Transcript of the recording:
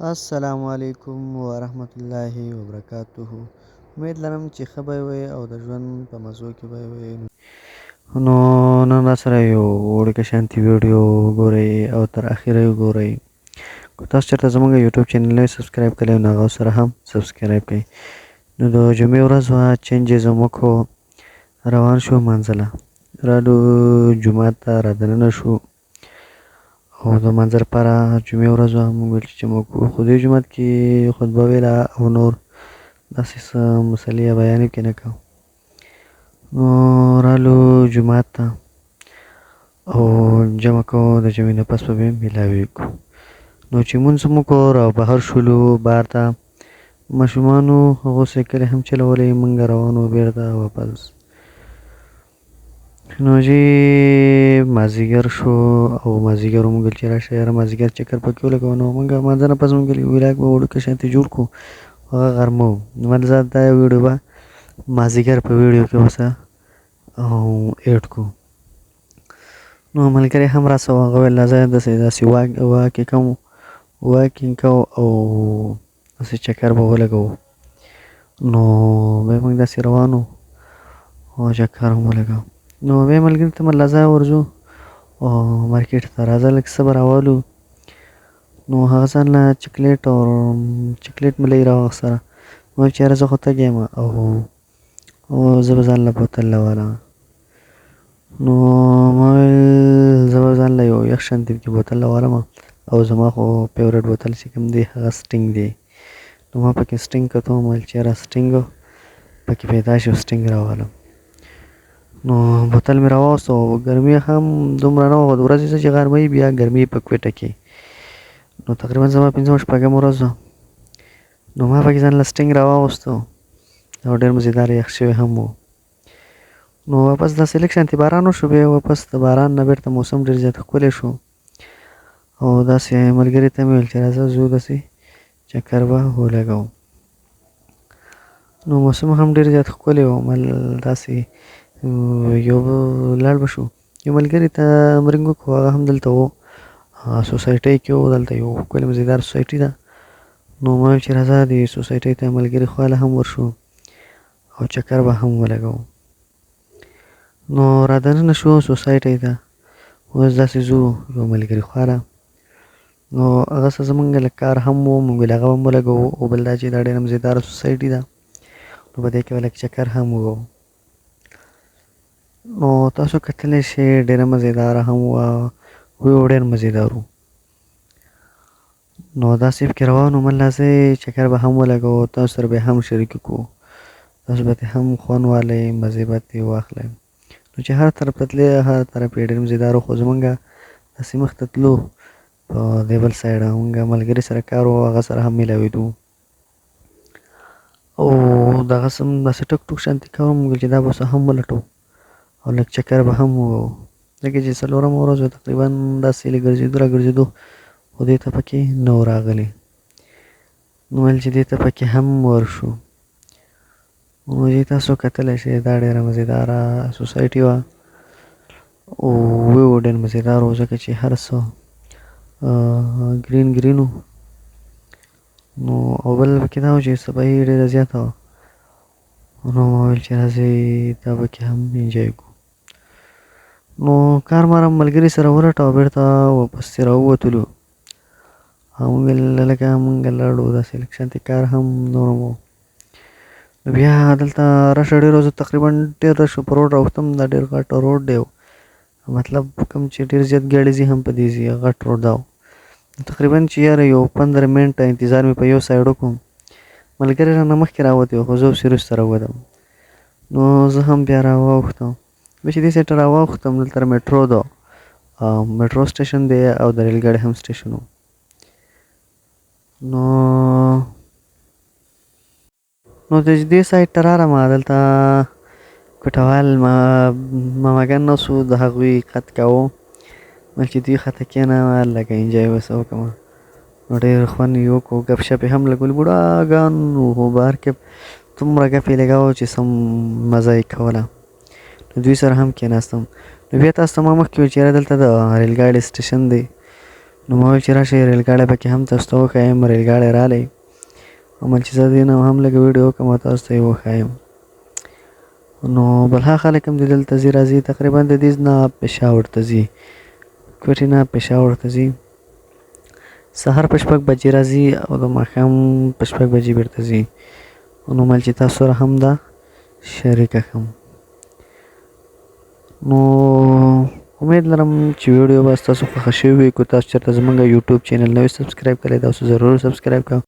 السلام علیکم ورحمت الله وبرکاته. امید لرم چې ښه به وئ او د ژوند په مزو کې به وئ. نو نن راسره یو وړوکی شانتي ویډیو وګورئ او تر اخره یې وګورئ. که تاسو چېرته زموږ یوټیوب چینل نه وي سبسکرایب کړی، نو هغه سره هم سبسکرایب کړئ. نو د جمعې ورځ وه، چینجز هم وکړو، روان شو منزله، رالو جومات ته رادننه شو او د لمانځه لپاره. جمعې ورځ وه، موږ ویل چې جمعه وکړو، خو دې جومات کې خطبه ویله او نور داسې څه مسلې یا بیان یې پکې نه کاوه. نو رالو جومات ته او جمع کوو، د جمعې نه پس به بیا میلاویږو. نو چې مونځ مو وکړو، را بهر شولو، بهر ته ماشومانو هغو سایکلې هم چلولې، مونږ روان وو بېرته واپس. نو چې مازیګر شو او مازیګر مونږ ویل چې راشه یاره، مازیګر چکر پکې ولګوه. نو مونږ لمانځه نه پس مونږ ویل ویلاګ به وړوکی شانتې جوړ کړو، هغه غرمه وو. نو زه دا ویډیو به مازیګر په ویډیو کې اوسه او ایډ کړو. نو ملګری هم راسه و، هغه ویل راځه داسې داسې واک کوم، واکینګ کوو او داسې چکر به ولګوو. نو بیا موږ داسې روان وو او چکر هم ولګاوه. نو بیا ملګري ته مې راځه ورځو او مارکیټ ته راځه، لږ څه به راوالو. نو هغه ځان له چکلیټ او چکلیټ مې لږ راواخیسته. ما ویل چې یاره زه خو تږی یم او زه به ځان له بوتل راوالم. نو ما ویل زه به ځان له یو یخ شانتې پکې بوتل راوالم او زما خو فیورټ بوتل چې کوم دی هغه سټینګ دی. نو ما پکې سټینګ کتو، ما ویل چې یاره سټینګ پکې پیدا شي او سټینګ راوالم. نو بوتل مې راواخیست او ګرمي هم دومره نه وه، د ورځې څه چې غرمه وي بیا ګرمي په کوټه کې. نو تقریبا زما پنځمه شپږمه ورځ وه. نو ما پکې ځان له سټینګ راواغوستو او ډېر مزیدار یخ شوی هم و. نو واپس داسې لږ شانتې باران وشو، بیا واپس د باران نه بېرته موسم ډېر زیات ښکلی شو او داسې ملګري ته مې ویل چې راځه ځو، داسې چکر به ولګوو. نو موسم هم ډېر زیات ښکلی و، مل داسې یو لاړ به شو. یو ملګري ته مرنګ وکړو، هغه هم دلته و، سوسایټۍ کې و، دلته یو ښکلې مزیدار سوسایټي ده. نو ما ویل چې راځه دې سوسایټۍ ته ملګري خواله هم ورشو او چکر به هم ولګوو. نو را دننه شو سوسایټۍ ته، اوس داسې ځو یو ملګري خواله. نو هغه څه زمونږ لږ کار هم و، موږ ویل هغه به هم ولګوو او بل دا چې دا ډېره مزیداره سوسایټي ده، نو په دې کې به لږ چکر هم ووهو. نو تاسو کتلی شئ ډېره مزیداره هم وه، ویو ډېر مزیدار و. نو داسې پکې روان وو، مل راځئ چکر به هم ولګوو، تاسو سره به هم شریک کړو، تاسو به ترې هم خوند والئ، مزې به ترې واخلئ. نو چې هر طرف ته تلې هر طرف یې ډېر مزیدار و، خو زمونږ داسې مخته تلو په دې بل سایډ مونږ ملګري سره کار و، هغه سره هم میلاوېدو او دغه سم داسې ټک ټوک شانتې کار و. مونږ چې دا به څه هم ولټوو او لږ چکر به هم ووهو، ځکه چې څلورمه ورځ وه تقریبا داسې له ګرځېدو را ګرځېدو، خو دې ته پکې نه و راغلي. نو ویل چې دې ته پکې هم ورشو. نو چې تاسو کتلی شئ دا ډېره مزیداره سوسایټي وه او ویو ډېر مزیدار و، ځکه چې هر څه ګرین ګرین و. نو او بل پکې دا و چې صفایي ډېره زیاته وه. نو ما ویل چې راځئ دا پکې هم انجوای کړو. نو کار مار ملګري سره ولټاوه، بېرته واپس ترې راووتلو او موږ ویل لکه مونږ لاړو داسې لږ شانتې کار هم نور هم و. نو بیا دلته رشه ډېر و، زه تقریبا ډېر رش و، په روډ راوښتم، دا ډېر غټ روډ دی، مطلب کوم چې ډېر زیات ګاډي ځي هم په دې ځي، غټ روډ دا و. تقریبا چې یاره یو 15 منټه انتظار مې په یو سایډ وکړو، ملګری رانه مخکې راوتی و، خو زه ورپسې وروسته راووتم. نو زه هم بیا راواوښتم، بیا چې دې سایډ ته راواوښتم دلته میټرو ده، میټرو سټیشن دی او د ریل ګاډي هم سټیشن و. نو د دې سایډ ته راغلم، دلته کوټوال ما ماماګان ناست وو، د هغوی قد کاوه، ویل چې دوی خاته کښېنه لږه انجوای به څه وکړم. نو ډېر خوند یې وکړو، ګپ شپ یې هم لګول، بوډاګان وو خو بهر کې دومره ګپ یې لګاوه چې سم مزه یې کوله. نو دوی سره هم کښېناستم. نو بیا تاسو ته ما مخکې ویل چې یاره دلته د ریل ګاډي سټیشن دی. نو ما ویل چې راشئ ریل ګاډی پکې هم تاسو ته وښایم. ریل ګاډی رالی او مل چې زه دې نه هم لږه ویډیو وکړم او تاسو ته یې وښایم. نو بلها خلک هم دې دلته ځي راځي، تقریبا د دې نه پېښور ته ځي، کوټې نه پېښور ته ځي. سهار په 6 بجې راځي او د ماښام په 6 بجې بیرته ځي. نو مل چې تاسو سره هم دا شریکه کړم. نو امید لرم چې ویډیو به ستاسو خوښه شوې وي. که تاسو چېرته زمونږ یوټیوب چینل نه وي سبسکرایب کړی، تاسو ضرور سبسکرایب کړئ.